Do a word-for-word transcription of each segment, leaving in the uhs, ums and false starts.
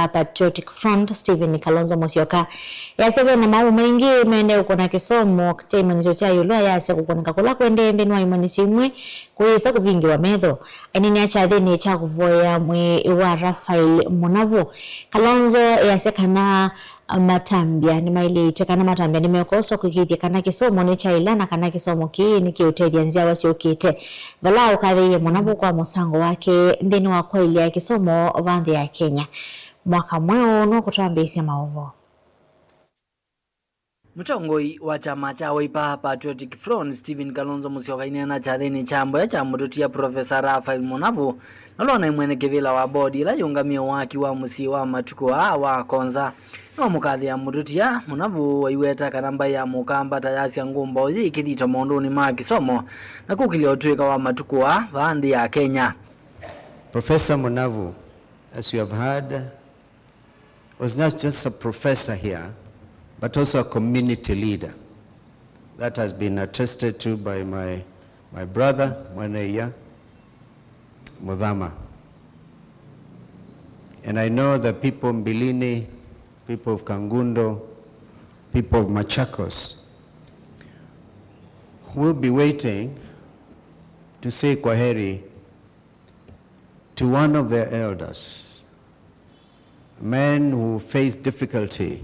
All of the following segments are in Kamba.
Patriotic Front, Stephen Kalonzo Musyoka, easya ve na maũũ maingĩ mene ũkũna kĩsomo kya imanyĩsyo kya ĩũlũ, ayasya kũkũnĩka kũla kũendee nthĩnĩ wa imanyĩsyo imwe kũyĩsa kũvingĩwa metho. Aineenea kyathĩnĩ kya kũvoya mwĩĩ wa Raphael Munavu, Kalonzo easya kana matambya nĩmaĩlĩte, kana matambya nĩmekoswa kũĩkĩĩthya kana kĩsomo nĩ kya ĩla na kana kĩsomo kĩĩ nĩkĩũtethya nzyawa syũkĩte, vala ũkathĩĩe Munavu kwa mũsango wake nthĩnĩ wa kwaĩlya kĩsomo va nthĩ ya Kenya. Mwaka mweũ nũkũtwambĩĩsya maũvoo. Mũtongoi wa kyama kya Wiper Patriotic Front, Stephen Kalonzo Musyoka, aineena kyathĩnĩ kya mboya kya mũtũtia Professor Raphael Munavu, na ũla ũnaĩ mwene kĩvĩla wa bodi ĩla yĩũngamĩe waki wa mũsyĩ wa matukũ aa wa Konza. Nĩwamũkathĩa mũtũtia Munavu, waiweta kana mbaĩ ya Mũkamba ta yasya ngũmbaũ yĩ kĩthito maũndũnĩ ma kĩsomo na kũkĩlya ũtũĩka wa matukũ aa vaa nthĩ ya Kenya. Professor Munavu, as you have heard, was not just a professor here, but also a community leader. That has been attested to by my, my brother, Mwaneia Muthama. And I know the people of Mbilini, people of Kangundo, people of Machakos will be waiting to say kwaheri to one of their elders, a man who faced difficulty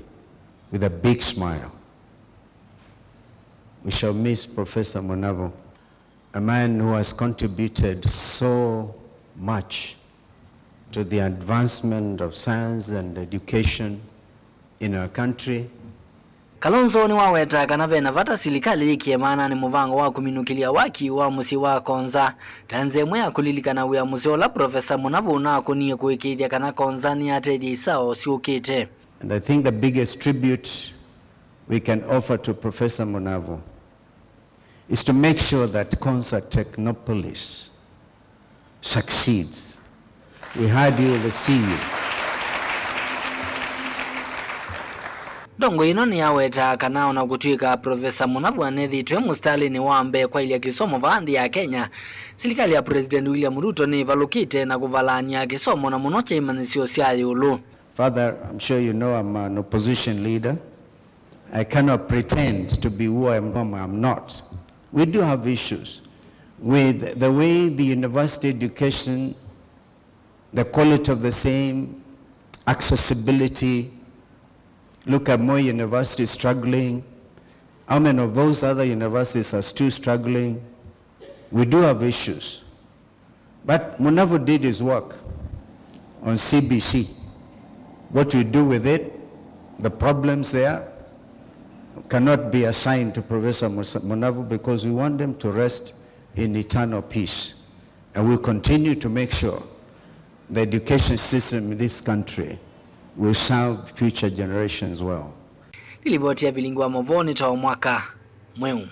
with a big smile. We shall miss Professor Munavu, a man who has contributed so much to the advancement of science and education in our country. Kalonzo nĩwawetaa kana ve na vata silikalĩ yĩkĩe maananĩ mũvango wa kũminũkĩlya waki wa mũsyĩ wa Konza ta nzĩa ĩmwe ya kũlilikana wĩa mũseo ũla Professor Munavu ũnakũnie kũĩkĩĩthya kana Konza nĩyatethya isaũ syũkĩte. And I think the biggest tribute we can offer to Professor Munavu is to make sure that Konza Technopolis succeeds. We heard you, we see you. Ndongoi ĩno nĩyawetaa kana o na kũtw'ĩka Professor Munavu anethĩĩtwe mũsitalĩnĩ wa mbee kwaĩlya kĩsomo vaa nthĩ ya Kenya, silikalĩ ya President William Ruto nĩĩvalũkĩte na kũvalany'a kĩsomo, na mũno kya imanyĩsyo sya ĩũlũ. Father, I'm sure you know I'm an opposition leader. I cannot pretend to be who I am, whom I am not. We do have issues with the way the university education, the quality of the same, accessibility. Look at Moi University struggling. How many of those other universities are still struggling? We do have issues. But Munavu did his work on C B C. What we do with it, the problems there, cannot be assigned to Professor Musa-, Munavu, because we want them to rest in eternal peace. And we'll continue to make sure the education system in this country will serve future generations well. Nĩ livoti ya Vilingi wa Mauvoo nĩ twa mwaka mweũ.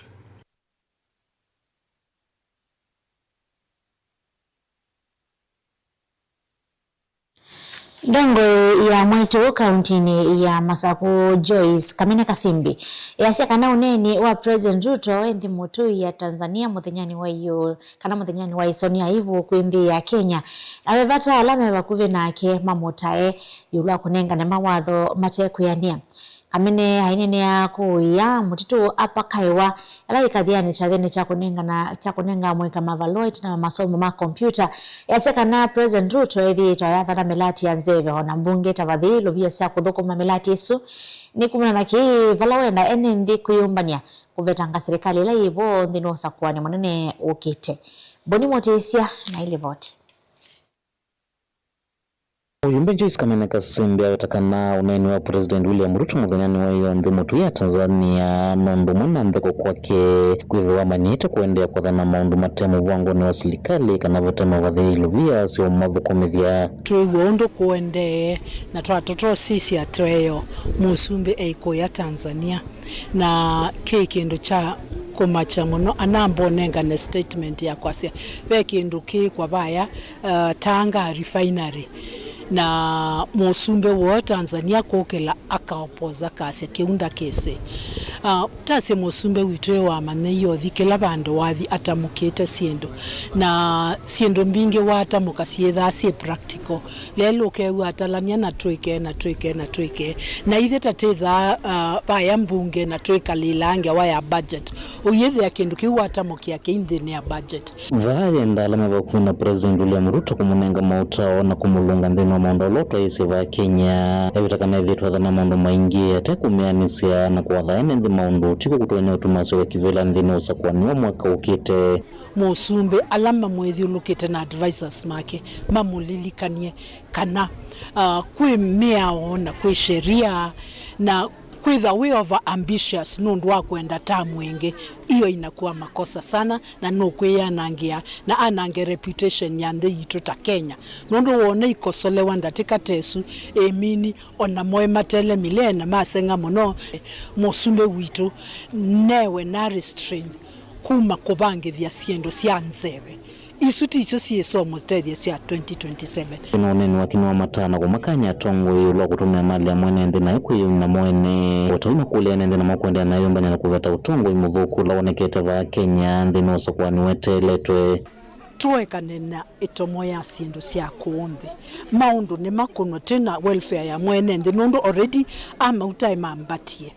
Ndongoi ya mwaitũ kauntinĩ ya Masaku, Joyce Kamene Kasimbi, easya kana ũneeni wa President Ruto e nthĩ mũtũi ya Tanzania mũthenyanĩ wa ĩyũlũ, kana mũthenyanĩ wa ĩsonia ĩvu kwĩ nthĩ ya Kenya, na ve vata ala me vakuvĩ nake mamũtae ĩũlũ wa kũnengane mawatho matekwĩanĩa. Kamene aineenea kũũĩa mũtitũ apakaĩwa ala ĩkathĩanĩ kyathĩnĩ kya kũnengana, kya kũnenga amũika mavalũa ĩtina wa masomo ma kompyuta. Easya kana President Ruto ethĩĩtwe ayathana mĩlati ya nzeve, o na mbunge ta vathei ilovia sya kũthũkũma mĩlati ĩsu. Nĩ kumana na kĩĩ, vala wenda ene nthĩ kwĩyũmbany'a kũvetanga silikalĩ ĩla yĩ vo nthĩnĩ wa ũsakũani mũnene ũkĩte. Boni Mũtĩsya na ĩlivoti. Mũyumbe Joyce Kamene Kasimbi aweta kana ũneeni wa President William Ruto mũthenyanĩ wa ĩyo nthĩ mũtũi ya Tanzania nĩ ũndũ ũmwe na ntheko kwake, kwĩthĩwa amanyĩte kũendeea kwathana maũndũ mate mũvangonĩ wa silikalĩ kana vate mavathei ilovia sya ũmathũkũmĩthya. Twĩw'a ũndũ kũendee na twatotosisya tweeo mũsumbĩ eikũya Tanzania. Na kĩ kĩndũ kya kũmakya mũno, anamba ũnengane statement ya kwasya, ve kĩndũ kĩĩkwa vaya, uh, Tanga refinery, na mũsumbĩ woo Tanzania kũkĩla akaopoza, akasya kĩu ndakĩsĩ. Ah, tasye mũsumbĩ witũ ĩ wamanya iothi kĩla vandũ wathi atamũkĩte syĩndũ, na syĩndũ mbingĩ watamũka syĩthaa syĩ practical. Lelũ ũkew'a atalany'a na twĩke, na twĩke, na twĩke. Na ithyĩ ta tĩthaa, ah, vaya mbunge na twĩkalĩlaa ngewa ya budget, ũyĩthĩa kĩndũ kĩu watamũkĩa kĩ nthĩnĩ ya budget. Vaa yenda ala me vakuvĩ na President William Ruto kũmũnenga maũtao na kũmũlũnga nthĩnĩ wa maũndũ ala ũtwaĩĩsye vaa Kenya. Ewĩta kana ethĩĩtwe athana maũndũ maingĩ ate kũmĩanĩsya na kũatha ene nthĩ maũndũ, tiko kũtonya ũtuma asyoka kĩvĩlanĩ nthĩnĩ wa ũsakũani wa mwaka ũkĩte. Mũsumbĩ ala mamwĩthyũlũkĩte na advisors make mamũlilikany'e kana, ah, kwĩ mĩao na kwĩ sheria na kwĩtha wĩ over ambitious nũndũ wa kwenda tamu ĩngĩ, iyo inakuwa makosa sana na nũkwĩyanangĩa na anange reputation ya nthĩ yitũ ta Kenya. Nũndũ wona ikosolewa ndatĩka ta ĩsu ĩmini, ona moĩ matele milee na maseng'a mũno. Mũsumbĩ witũ newe na restrain kuma kũvangĩthya syĩndũ sya nzeve. Isu tikyo syĩsoo mũtethya sya twenty twenty-seven. Ĩno ũneeni wake nĩwamatana kũmakany'a atongoi ĩũlũ wa kũtũmĩa mali ya mwene nthĩ naĩ kwĩyũmya mo ene. O ta ũu makũlya ene nthĩ namo kũendeea na ĩyũmbany'a na kũveta ũtongoi mũthũku ũla wonekete vaa Kenya nthĩnĩ wa ũsakũani weteeletwe. Tũekane na ĩtomo ya syĩndũ sya kũũ nthĩ. Maũndũ nĩmakũnwa twĩ na welfare ya mwene nthĩ nũndũ already amauta ĩmambatie.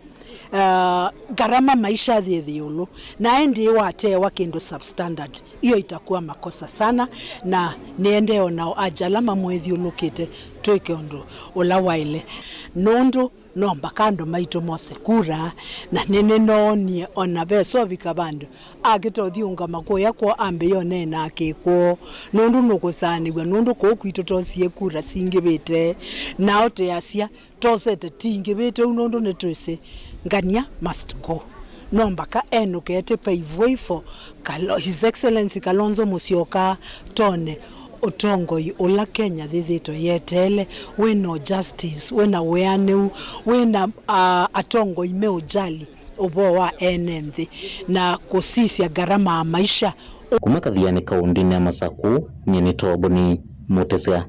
Ah, gharama maisha yĩ ĩũlũ, na ĩndĩ wateewa kĩndũ substandard, iyo itakuwa makosa sana, na nĩendee o nao aja ala mamwĩthyũlũkĩte twĩke ũndũ ũla waĩle, nũndũ no mbaka andũ maitũ mose kura, na nĩnĩnoonie ona ve sovika vandũ akĩta ũthiũngama kũya kwoo ambĩĩa ũneena kĩkwoo, nũndũ nũkũsaanĩw'a, nũndũ kũũ kwitũ toosie kura singĩvĩte, nao teasya tosete tingĩvĩte ũu nũndũ nĩtwĩsĩ ngania must go. No mbaka enũke ete pave way for Kalo-, His Excellency Kalonzo Musyoka tone ũtongoi ũla Kenya yĩthĩĩtwe yeteele, wĩna justice, wĩna wĩanĩu, wĩna, ah, atongoi meũjali ũvoo wa ene nthĩ na kũsisya gharama ya maisha. Kuma Kathiani kaũndĩnĩ ya Masaku, nyie nĩ Toboni Mũtĩsya.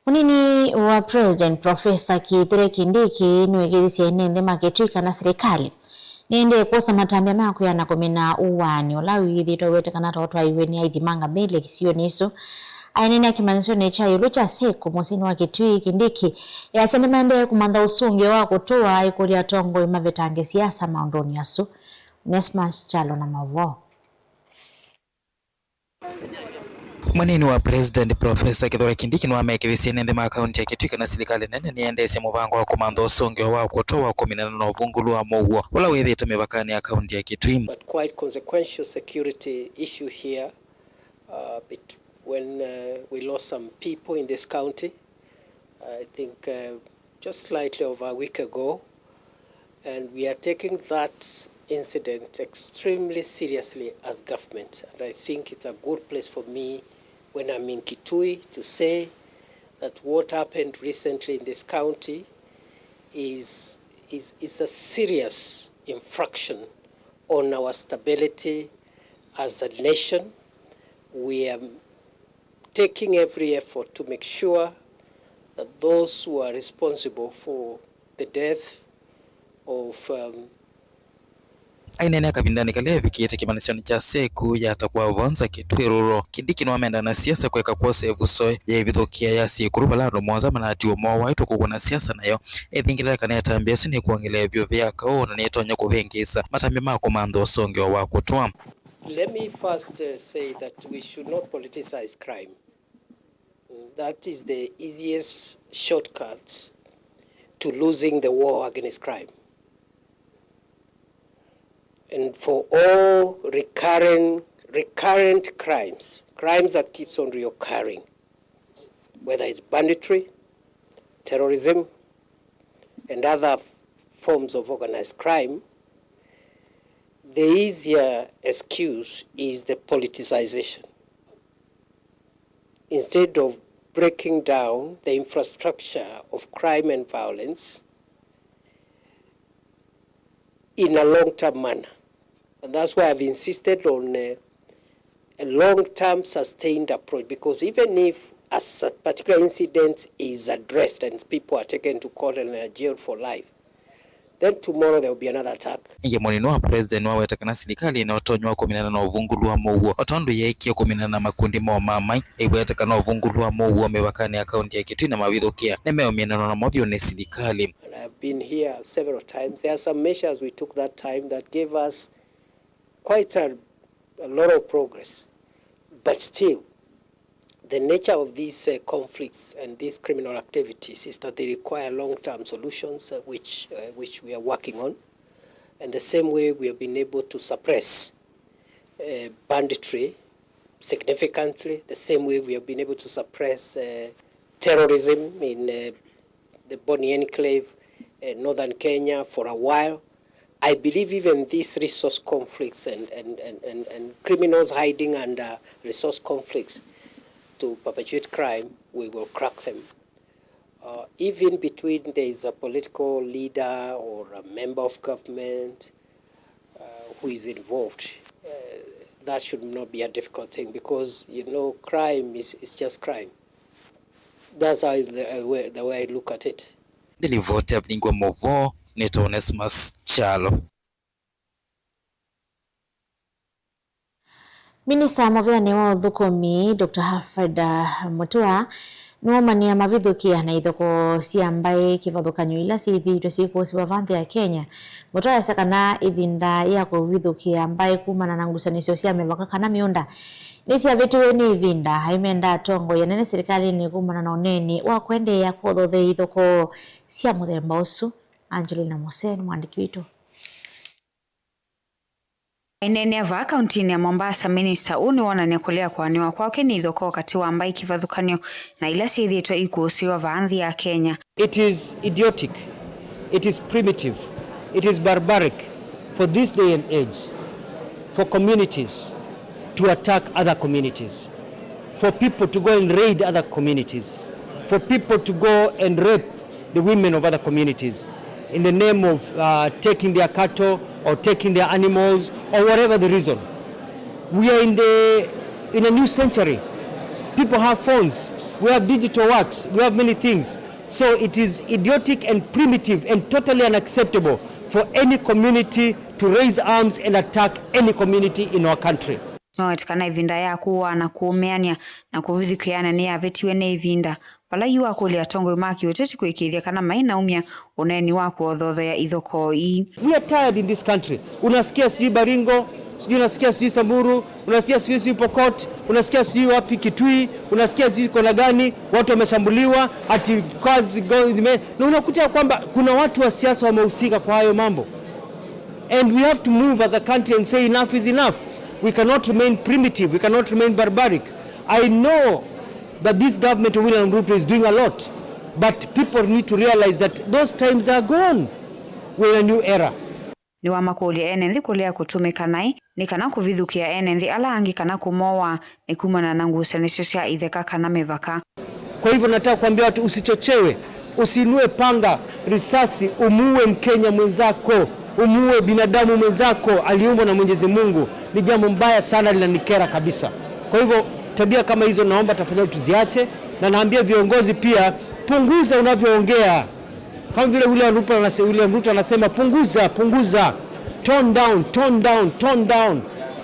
Mũnini wa President, Professor Kithure Kindiki, nĩwĩkĩthisye ene nthĩ ma Kitui kana silikalĩ nĩendee kwosa matambya ma kwĩana kũmina ũaani ũla wĩthĩĩtwe ũwetekana ta ũtwaiwe nĩ aithimanga mĩlĩ kĩsionĩ ĩsu. Aineena kĩmanyĩsyonĩ kya ĩũlũ kya SEKU mũsyĩnĩ wa Kitui, Kindiki easya nĩmaendee kũmantha ũsũngĩo wa kũtũa, aikũlya atongoi mavetange siasa maũndũnĩ asu. Onesmus Kyalo na maũvoo. Mũnini wa President, Professor Kithure Kindiki, nĩwamekĩthisye ene nthĩ ma kaunti ya Kitui kana silikalĩ nene nĩyendeesye mũvango wa kũmantha ũsũngĩo wa kũtũa wa kũminana na ũvungũlu wa mũuo ũla wĩthĩĩtwe mĩvakanĩ ya kaunti ya Kitui. But quite consequential security issue here, uh, bet-, when, uh, we lost some people in this county, I think, uh, just slightly over a week ago, and we are taking that incident extremely seriously as government, and I think it's a good place for me when I'm in Kitui to say that what happened recently in this county is, is, is a serious infraction on our stability as a nation. We are taking every effort to make sure that those who are responsible for the death of, um, Aineenea kavindanĩ kala evikĩte kĩmanyĩsyonĩ kya SEKU ya Takwavonza Kitui Rural, Kindiki nĩwamenda na siasa kũeka kwosa ĩvuso ya ĩvithũkĩa ya syĩkũlũ vala andũ mũonza manatiwa moowaĩtwe kũkw'a na siasa nayo. Ethingĩlĩla kana ĩtambya ĩsu nĩkwongelea vyũ vĩa kaũ na nĩtonya kũvĩngĩĩsa matambya ma kũmantha ũsũngĩo wa kũtũa. Let me first, uh, say that we should not politicize crime. That is the easiest shortcut to losing the war against crime. And for all recurring, recurrent crimes, crimes that keeps on reoccurring, whether it's banditry, terrorism, and other f-, forms of organized crime, the easier excuse is the politicization. Instead of breaking down the infrastructure of crime and violence in a long-term manner. And that's why I've insisted on, uh, a long-term sustained approach, because even if as a particular incident is addressed and people are taken to court and they are jailed for life, then tomorrow there will be another attack. Ningĩ mũnini wa president nĩwaweta kana silikalĩ ĩna ũtonyi wa kũminana na ũvungũlu wa mũuo, o tondũ yeekie kũminana na makundi ma ũmaamai. Aiweta kana ũvungũlu wa mũuo mĩvakanĩ ya kaunti ya Kitui na mavithũkĩa nĩmeũminanwa namo vyũ nĩ silikalĩ. And I've been here several times. There are some measures we took that time that gave us quite a, a lot of progress. But still, the nature of these, uh, conflicts and these criminal activities is that they require long-term solutions, uh, which, uh, which we are working on. And the same way we have been able to suppress, uh, banditry significantly, the same way we have been able to suppress, uh, terrorism in, uh, the Boni Enclave, uh, northern Kenya for a while. I believe even these resource conflicts and, and, and, and, and criminals hiding under resource conflicts to perpetuate crime, we will crack them. Uh, even between there is a political leader or a member of government, uh, who is involved, uh, that should not be a difficult thing because, you know, crime is, is just crime. That's how the, uh, way, the way I look at it. Nĩ livoti ya vilingi wa mauvoo nĩ Onesmus Kyalo. Minista mũvĩanĩ wa ũthũkũmi, Doctor Alfred, uh, Mutua, nĩwaũmany'a mavithũkĩa na ithokoo sya mbaĩ kĩvathũkany'o ila syĩthĩĩtwe syĩkũsĩwa va nthĩ ya Kenya. Mutua easya kana ĩvinda ya kũvithũkĩa mbaĩ kumana na ngusanĩsyo sya mĩvaka kana mĩũnda nĩsyavĩtĩwe nĩ ĩvinda. Aimenda atongoi anene silikalĩnĩ kumana na ũneeni wa kũendeea kũthothea ithokoo sya mũthemba ũsu. Angelina Mose nĩ mwandĩki witũ. Aineenea vaa kauntinĩ ya Mombasa, minista ũũ nĩwonany'a kũlea kũanĩwa kwake nĩ ithokoo katĩ wa mbaĩ kĩvathũkany'o na ila syĩthĩĩtwe ikũsĩwa vaa nthĩ ya Kenya. It is idiotic, it is primitive, it is barbaric for this day and age for communities to attack other communities, for people to go and raid other communities, for people to go and rape the women of other communities in the name of, uh, taking their cattle or taking their animals or whatever the reason. We are in the, in a new century. People have phones, we have digital works, we have many things. So it is idiotic and primitive and totally unacceptable for any community to raise arms and attack any community in our country. Nĩwaweta kana ĩvinda ya kũaa na kũũmĩanĩa na kũvithũkĩana nĩyavĩtiwe nĩ ĩvinda, vala yu akũlya atongoi ma kĩũteti kũĩkĩĩthya kana mainaumya ũneeni wa kũothothea ithokoo ii. We are tired in this country. Unasikia sijui Baringo, sijui unasikia sijui Samburu, unasikia sijui sijui Pokot, unasikia sijui wapi Kitui, unasikia sijui kona gani, watu wameshambuliwa, ati kazi go-, zime-, na unakuta ya kwamba kuna watu wa siasa wamehusika kwa hayo mambo. And we have to move as a country and say enough is enough. We cannot remain primitive. We cannot remain barbaric. I know that this government of William Ruto is doing a lot, but people need to realize that those times are gone. We're in a new era. Nĩwamakũlya ene nthĩ kũlea kũtũmĩka naĩ nĩ kana kũvithũkĩa ene nthĩ ala angĩ kana kũmowa nĩ kumana na ngusanĩsyo sya itheka kana mĩvaka. Kwa hivyo nataka kuambia watu, usichochewe, usiinue panga, risasi, umuue Mkenya mwenzako, umuue binadamu mwenzako aliumbwa na Mwenyezi Mungu. Ni jambo mbaya sana, linanikera kabisa. Kwa hivyo tabia kama hizo naomba tafadhali tuziache, na naambia viongozi pia, punguza unavyoongea. Kama vile William Ruto anase-, William Ruto anasema, "Punguza, punguza. Tone down, tone down, tone down.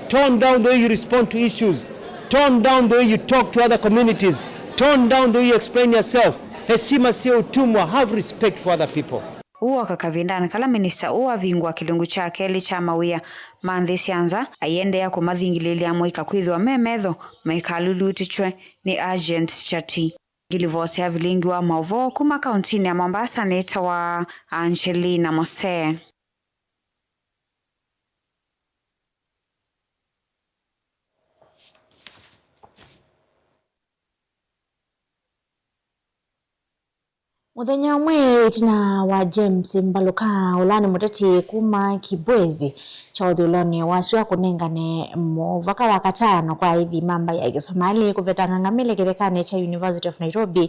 Tone down the way you respond to issues. Tone down the way you talk to other communities. Tone down the way you explain yourself." Heshima sio utumwa. Have respect for other people. Ũu woka kavindanĩ kala minista ũũ avingũa kĩlungu kya kelĩ kya mawĩa ma nthĩ sya nza, aiendeea kũmathingĩlĩĩlya amũika kwĩthĩwa me metho maikalulutĩtw'e nĩ Agent Chati. Ngilivoti ya vilingi wa maũvoo kuma kauntinĩ ya Mombasa nĩtawa Angelina Mose. Mũthenya ũmwe ĩtina wa James Mbaluka, ũla nĩ mũteti kuma Kibwezi kya ũthũĩlonĩ wa sua kũnengane mũvaka wa katano kwa aithi ma mbaĩ ya Kĩsomalĩ kũveta Ng'ang'amĩle kĩthekanĩ kya University of Nairobi,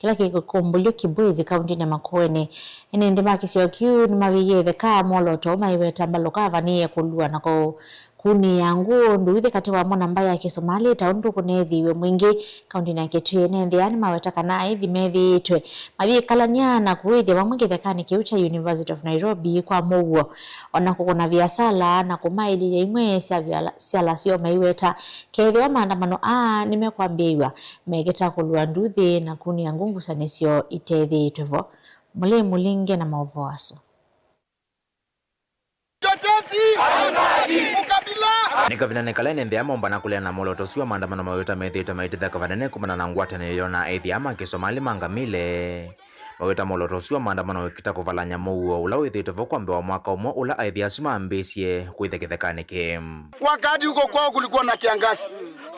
kĩla kĩ Kũmbũlyũ Kibwezi, kauntinĩ ya Makueni. Ene nthĩ ma kĩsio kĩu nĩmavĩie ĩtheka mwolooto maiweta Mbaluka avanĩĩe kũlua na kũ- Kũnĩĩa ngũũ nduuthĩ katĩ wamo na mbaĩ ya Kĩsomalĩ ta ũndũ kũneethĩiwe mwingĩ kaũntĩnĩ ya Kitui, ene nthĩ aa nĩmaweta kana aĩthi methĩĩtwe mavyĩkalany'a na kũĩthya vamwe kĩthekanĩ kĩu kya University of Nairobi kwa mũuo, o na kũkũna viasala na kũmaĩlĩlya imwe sya viala-, syala syoo, maiweta kethĩwa maandamano aa nĩmekwambĩĩw'a, mekĩta kũlũa nduuthĩ na kũnĩĩa ngũũ ngusanĩsyo iteethĩĩtwe vo. Mũlei Mũlinge na maũvoo asu. Uchochezi, ukabila. Nĩ kavindanĩ kala ene nthĩ aa mombana kũleana na mwolooto ũsu wa maandamano, maweta methĩĩtwe maitetheka vanene kumana na ngwatanĩo yoo na aĩthi aa ma Kĩsomalĩ ma ngamĩle. Maweta mwolooto ũsu wa maandamano wĩkĩta kũvalany'a mũuo ũla wĩthĩĩtwe vo kwa mbee wa mwaka ũmwe ũla aĩthi asu mambĩĩsye kũĩthya kĩthekanĩ kĩĩ. Wakati huko kwao kulikuwa na kiangazi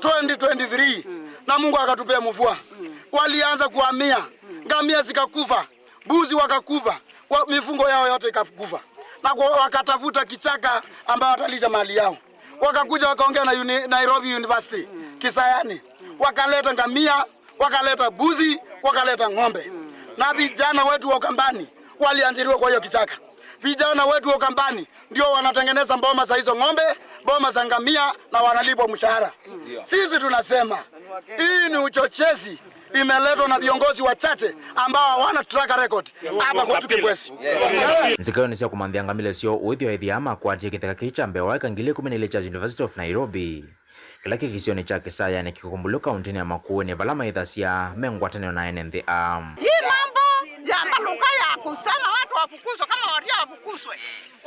twenty twenty-three, na Mungu akatupea mvua. Walianza kuhamia, ngamia zikakufa, mbuzi wakakufa, wa-, mifugo yao yote ikakufa. Na kwa-, wakatafuta kichaka ambayo watalisha mali yao. Wakakuja wakaongea na uni-, Nairobi University, Kisayani. Wakaleta ngamia, wakaleta mbuzi, wakaleta ng'ombe. Na vijana wetu wa Ukambani waliajiriwa kwa hiyo kichaka. Vijana wetu wa Ukambani ndio wanatengeneza boma za hizo ng'ombe, boma za ngamia, na wanalipwa mshahara. Sisi tunasema, hii ni uchochezi imeletwa na viongozi wachache ambao hawana track record hapa kwetu Kibwezi. Nzika ĩyo nĩ sya kũmanthĩa ngamĩle syoo ũĩthyo aĩthi aa makwatie kĩtheka kĩĩ kya mbee wa eka ngili ĩkũmi na ilĩ kya University of Nairobi, kĩla kĩ kĩsionĩ kya Kĩsayanĩ Kĩkũmbũlũ kaũntĩnĩ ya Makueni, vala maĩthasya me ngwatanĩo na ene nthĩ aa. Hii mambo ya Mbaluka ya kusema watu wafukuzwe kama walio wafukuzwe,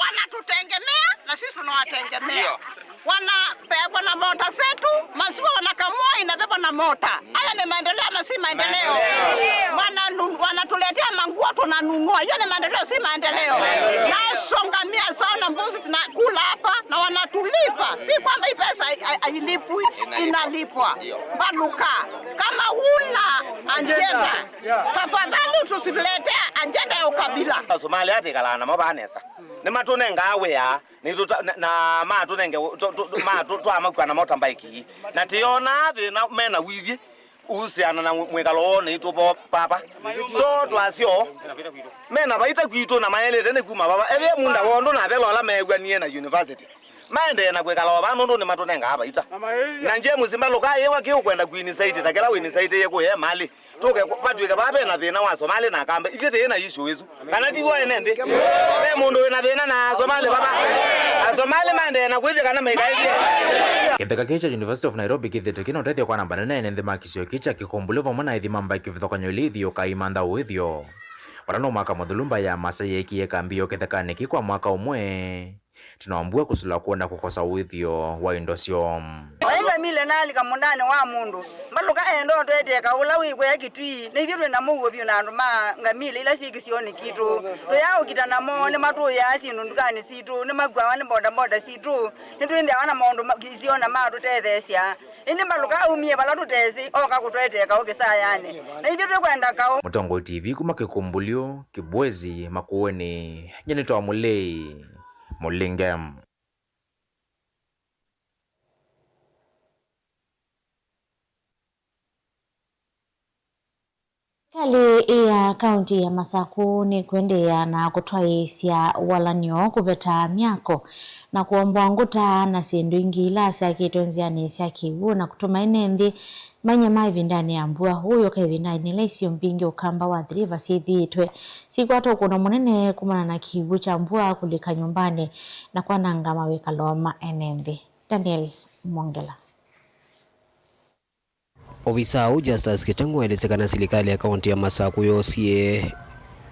wanatutegemea na sisi tunawategemea. Ndio. Wanabebwa na mota zetu, maziwa wanakamua inabebwa na mota. Haya ni maendeleo ama si maendeleo? Maendeleo. Wananu-, wanatuletea manguo tunanunua. Hiyo ni maendeleo, si maendeleo? Maendeleo. Nazo ngamia zao na mbuzi zinakula hapa na wanatulipa. Si kwamba hii pesa hai-, hai-, hailipwi, inalipwa. Ndio. Mbaluka, kama huna ajenda, tafadhali tusiletee ajenda ya ukabila. Somalia atikalaa namo vanesa. Nĩmatũnengaa wĩa, nĩtũta-, na, na matũnenge, tũ-, tũ-, tũ-, matu-, twamakw'a na motorbike ii. Na tĩonaa thĩna mena wĩthĩ ũhusiana na mwĩkalo woo naitũ vo papa. So twasyo, mena vaita kwitũ na maelete nĩ kuma vava. Ethĩe munda wondũ na avela ũla meew'anie na university. Maendee na kwĩkala o vaa nũndũ nĩmatũnengaa vaita. Na James Mbaluka ayĩwa kĩ ũkwenda kũinitiate ta kĩla wĩinitiatĩie kũya malĩ. Tũke kũ-, vatw'ĩke vaa ve na thĩna wa Somalĩ na Akamba. Ithyĩ tĩyĩ na issue ĩsu. Kana ti w'o ene nthĩ? Ve mũndũ wĩ na thĩna na Somalĩ vava? Asomalĩ maendee na kwĩthya kana maikaĩthye. Kĩtheka kĩĩ kya University of Nairobi kĩthĩtwe kĩna ũtethyo kwa namba nene ene nthĩ ma kĩsio kĩĩ kya Kĩkũmbũlũ vamwe na aĩthi ma mbaĩ kĩvathũkany'o ilĩ ithiũũkaa imantha ũĩthyo. Vala no mwaka mũthelu mbaĩ ya Maasai yeekie kambi yoo kĩthekanĩ kĩĩ kwa mwaka ũmwe. Tino mbua kũsula kwona kũkosa ũĩthyo wa indo syoo. Vai ngamĩle nalika mũndanĩ wa mũndũ, Mbaluka enda ũtwetee kaũ ũla wĩkwea Kitui, na ithyĩ twĩ na mũuo vyũ na andũ ma ngamĩle ila syĩ kĩsionĩ kitũ. Tũyaa ũkita namo, nĩmatũĩaa syĩndũ ndukanĩ sitũ, nĩmakuawa nĩ bodaboda sitũ, nĩtwĩthĩawa na maũndũ ma-, isiona matũtetheesya. Ĩndĩ Mbaluka aumie vala tũtesĩ, oka kũtwetee kaũ kĩsayanĩ. Na ithyĩ twĩkwenda kaũ. Mũtongoi T V kuma Kĩkũmbũlyo, Kĩbwezi, Makueni, nyie nĩtawa Mũlei Mũlinge. Serikali ya kaunti ya Masaku nĩkũendeea na kũtwaĩĩsya walany'o, kũveta myako, na kũomboa ngũta na syĩndũ ingĩ ila syakĩtwe nzĩanĩ sya kĩw'ũ, na kũtuma ene nthĩ mainyamaa ĩvindanĩ ya mbua. Ũu ũyũka ĩvindanĩ ĩla isio mbingĩ Ũkamba wa Athi River syĩthĩĩtwe sikwata ũkũno mũnene kumana na kĩw'ũ kya mbua kũlika nyũmbanĩ na kwananga mawĩkalo ma ene nthĩ. Daniel Mwongela. Ovisaa ũũ Justus Kĩteng'ũ aelesya kana silikalĩ ya kaũntĩ ya Masaku yoosie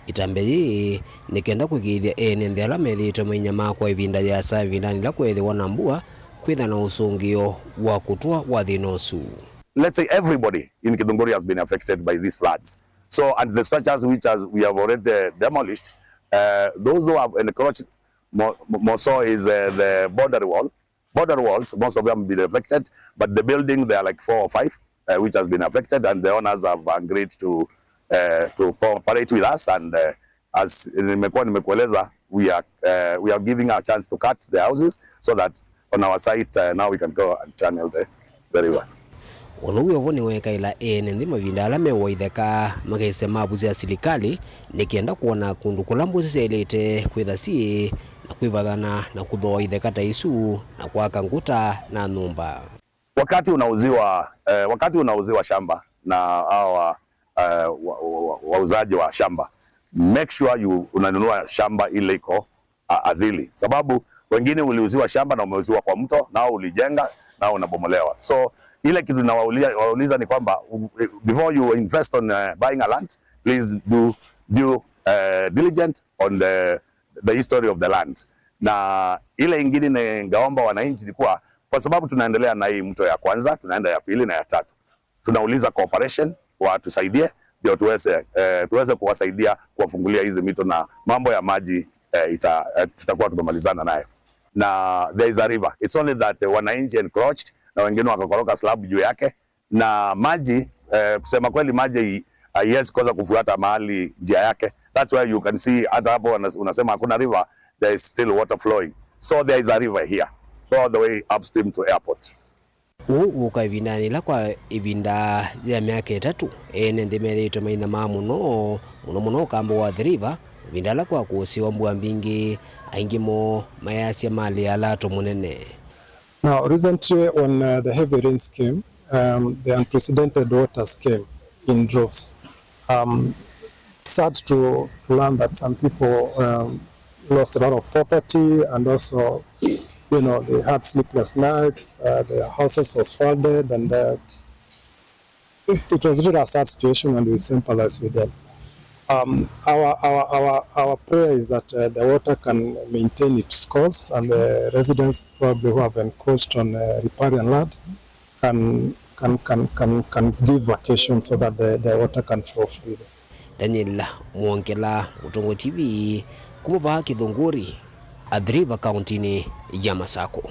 ĩtambya yĩĩ nĩ kenda kũĩkĩĩthya ene nthĩ ala methĩĩtwe mainyamaa kwa ĩvinda yĩasa ĩvindanĩ ĩla kweethĩwa na mbua kwĩtha na ũsũngĩo wa kũtũa wa thĩna ũsu. Let's say everybody in Kithunguri has been affected by these floods. So, and the structures which has, we have already, uh, demolished, uh, those who have encroached more, more so is, uh, the boundary wall. Border walls, most of them have been affected, but the building, there are like four or five, uh, which has been affected, and the owners have agreed to, uh, to cooperate with us, and, uh, as nimekuwa nimekueleza, we are, uh, we are giving a chance to cut the houses so that on our site, uh, now we can go and channel the, the river. Ũndũ wĩ o vo nĩ wekaĩla ene nthĩ mavinda ala meũa itheka makaisye mavu sya silikalĩ, nĩ kenda kwona kũndũ kũla mbũsĩ syaĩlĩte kwĩtha syĩ na kwĩvathana na kũthooa itheka ta isu na kwaka ngũta na nyũmba. Wakati unauziwa, eh, wakati unauziwa shamba na hawa, eh, wa, wa, wa, wauzaji wa shamba, make sure you unanunua shamba ile iko a-, adhili, sababu wengine uliuziwa shamba na umeuziwa kwa mto, nao ulijenga, nao unabomolewa. So ile kitu nawauliza, wauliza ni kwamba, u-, before you invest on, uh, buying a land, please do due, uh, diligent on the, the history of the land. Na ile ingine ningeomba wananchi ni kuwa, kwa sababu tunaendelea na hii mto ya kwanza, tunaenda ya pili na ya tatu, tunauliza cooperation watusaidie, ndio tuweze, eh, tuweze kuwasaidia kuwafungulia hizi mito, na mambo ya maji, eh, ita, eh, tutakuwa tumemalizana nayo. Na there is a river, it's only that, eh, wananchi encroached na wengine wakakoroka slab juu yake, na maji, eh, kusema kweli, maji hai-, haiwezi kosa kufuata mahali njia yake. That's why you can see hata hapo wana-, unasema hakuna river, there is still water flowing, so there is a river here, so all the way upstream to airport. Ũu ũka ĩvindanĩ yĩla kwa ĩvinda ya myaka ĩtatũ, ene nthĩ methĩĩtwe mainyamaa mũno, mũno mũno ũkamba wa Athi River, ĩvinda yĩla kwakũsĩwa mbua mbingĩ, aingĩ moo mayasya malĩ ya lato mũnene. Now, recently, when, uh, the heavy rains came, um, the unprecedented waters came in droves. Um, sad to, to learn that some people, um, lost a lot of property, and also, you know, they had sleepless nights. Uh, their houses was flooded, and, uh, it was really a sad situation, and we sympathize with them. Um, our, our, our, our prayer is that, uh, the water can maintain its course, and the residents probably who have encroached on, uh, riparian land can, can, can, can, can give vacation so that the, the water can flow freely. Daniel Mwongela, Mũtũngũ T V, kuma vaa Kĩthũngũri, Athi River, kauntinĩ ya Masakũ.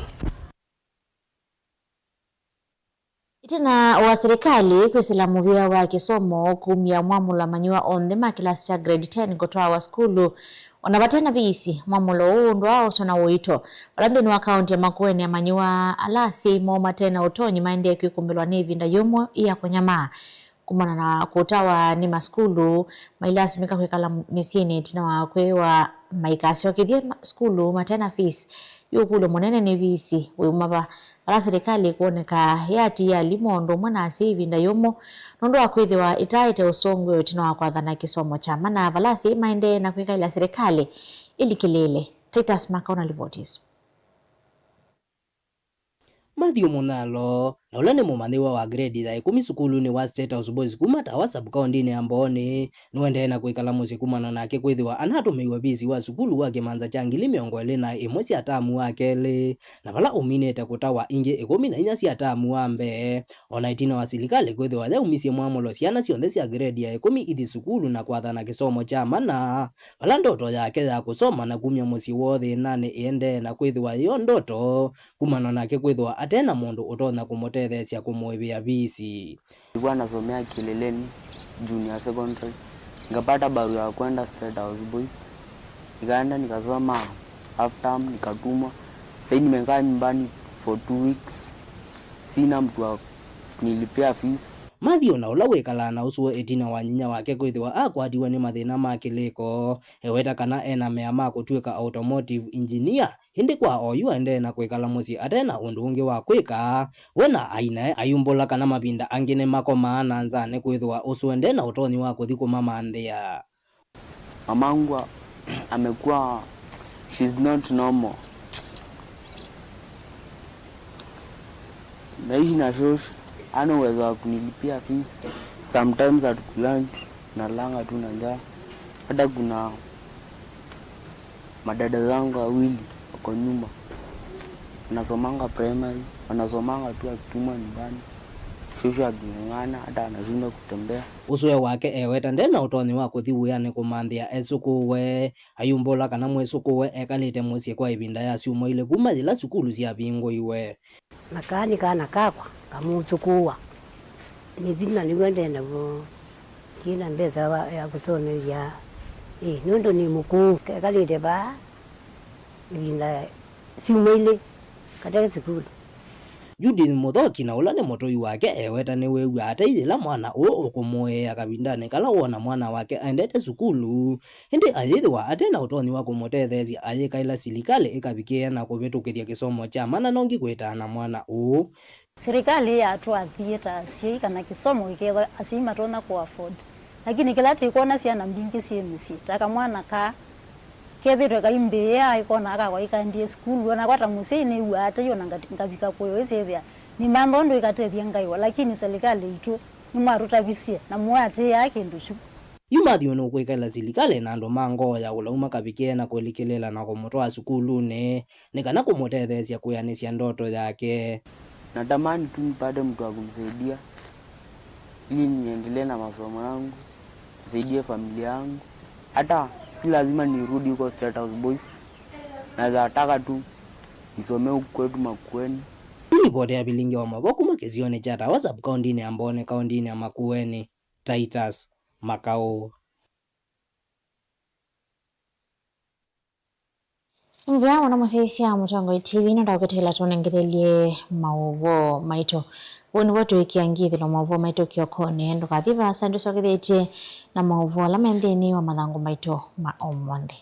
Ĩtina wa silikalĩ kwĩsĩla mũvĩa wa kĩsomo kumya mwamũlo amanyĩw'a onthe ma kĩlasi kya grade ten kũtwawa sukulu, o na vate na viisi, mwamũlo ũũ ndwaaoswa na ũito, vala nthĩnĩ wa kaunti ya Makueni amanyĩw'a ala asyai moo mate na ũtonyi maendee kwĩkũmbĩlwa nĩ ĩvinda yũmũ ya kũnyamaa. Kumana na kũtawa nĩ masukulu, mailasimĩka kwĩkala mĩsyĩnĩ ĩtina wa kwĩwa maikasyokethye ma-, sukulu mate na fees. Yu ũkũlyo mũnene nĩ viisi wĩuma va, vala silikalĩ ĩkwoneka yatiie alimũ o ũndũ ũmwe na asyai ĩvinda yũmũ, nũndũ wa kwĩthĩwa ĩtaaĩte ũsũngĩo ĩtina wa kwathana kĩsomo kya mana, vala asyai maendee na kwĩkaĩla silikalĩ ĩlikĩlĩĩle. Titus Makau na livoti ĩsu. Matthew Mũnyalo, na ũla nĩ mũmanyĩw'a wa grade ya ĩkũmi sukulunĩ wa State House Boys kuma Tawa sub-kaũntĩnĩ ya Mbooni, nũendee na kwĩkala mũsyĩ kumana nake kwĩthĩwa anatũmĩiwe visi wa sukulu wa kĩmanza kya ngili mĩongo ĩlĩ na ĩmwe sya tamu wa kelĩ, na vala ũminĩte kũtawa ingĩ ĩkũmi na inya sya tamu wa mbee, o na ĩtina wa silikalĩ kwĩthĩwa yaumisye mwamũlo syana syonthe sya grade ya ĩkũmi ithi sukulu na kwathana kĩsomo kya mana, vala ndoto yake ya kũsoma na kumya mũsyĩ woo thĩnanĩ ĩendee na kwĩthĩwa yĩyo ndoto, kumana nake kwĩthĩwa ate na mũndũ ũtonya kũmũtetheesya kũmũĩvĩa visi. Nilikuwa nasomea Kileleni Junior Secondary, nikapata barua ya kwenda State House Boys, nikaenda nikasoma half term, nikatumwa. Sasa nimekaa nyumbani for two weeks, sina mtu wa kunilipia fees. Matthew, na ũla wĩkalaa na ũsũe ĩtina wa nyinya wake kwĩthĩwa akwatiwe nĩ mathĩna ma kĩlĩko, eweta kana ena mea ma kũtw'ĩka automotive engineer. Ĩndĩ kwa oyu aendee na kwĩkala mũsyĩ ate na ũndũ ũngĩ wa kwĩka, we na ainae ayumbũla kana mavinda angĩ nĩmakomaa na nza nĩkwĩthĩwa ũsũe nde na ũtonyi wa kũthi kũmamanthĩa. Mamangu a-, amekuwa, she's not normal. Naishi na shosh, hana uwezo wa kunilipia fees. Sometimes hatukulani, nalanga tu na njaa. Hata kuna madada zangu wawili wako nyuma, wanasomanga primary, wanasomanga tu akitumwa nyumbani, shosho aking'ang'ana, hata anashindwa kutembea. Ũsũe wake eweta nde na ũtonyi wa kũthi wĩanĩ kũmanthĩa esũkũũe. Ayumbũla kana mwĩsũkũũe ekalĩte mũsyĩ kwa ĩvinda ya syumwa ilĩ kuma yĩla sukulu syavingũiwe. Na kaa nĩ kana kakwa, ngamũsũkũũa. Nĩ vinya nĩw'o nde naw'o. Ndina mbesa wa, ya kũsomethya. Ĩ, nũndũ nĩ mũkũũ. Kekalĩte vaa ĩvinda syumwa ilĩ kate sukulu. Judith Mũthoki, na ũla nĩ mũtũi wake, eweta nĩwĩw'aa ata yĩla mwana ũũ ũkũmũĩĩa kavindanĩ kala woona mwana wake aendete sukulu, ĩndĩ ayĩthĩwa ate na ũtonyi wa kũmũtetheesya ayĩkaĩla silikalĩ ĩkavikĩĩa na kũvĩtũkĩthya kĩsomo kya mana nongi kwĩtaa na mwana ũũ. Silikalĩ yatũathiĩe ta asyai kana kĩsomo kĩkethwa asyai matonya kũ afford. Lakini kĩla tĩkwona syana mbingĩ syĩ mĩsyĩ, ta kamwana kaa kethĩtwe kaimbĩĩa, ĩkona akakwa ikaendie sukulu, onakwa ta mũsyai nĩw'aa ata yo na nga-, ngavika kũyo ĩsyĩthĩa nĩmantha ũndũ ĩkatethya ngaĩwa, lakini silikalĩ itũ nĩmwatũtavisye na mũatĩĩaa kĩndũ kyu. Yu Matthew nũkwĩkaĩla silikalĩ na andũ ma ngoo ya ũlau makavikĩĩa na kũlikĩlĩĩla na kũmũtwaa sukulunĩ nĩ kana kũmũtetheesya kwĩanĩsya ndoto yake. Natamani tu nipate mtu wa kumsaidia ili niendelee na masomo yangu, nisaidie familia yangu. Hata si lazima nirudi huko State House Boys. Naweza taka tu nisomee huku kwetu Makueni. Nĩ livoti ya vilingi wa mavoo kuma kĩsionĩ kya Tawa sub-kaũntĩnĩ ya Mbooni kaũntĩnĩ ya Makueni, Titus Makau. Nĩ vea mũno mũsyaĩĩsya Mũtongoi T V nũndũ wa kwĩtĩkĩla tũnengelelye maũvoo maitũ. Ũu nĩw'o tũĩkĩa ngĩthĩlo maũvoo maitũ kĩokonĩ. Ndũkathi vaasa, ndũsokethĩtye na maũvoo ala me nthĩnĩ wa mathangũ maitũ ma ũmũnthĩ.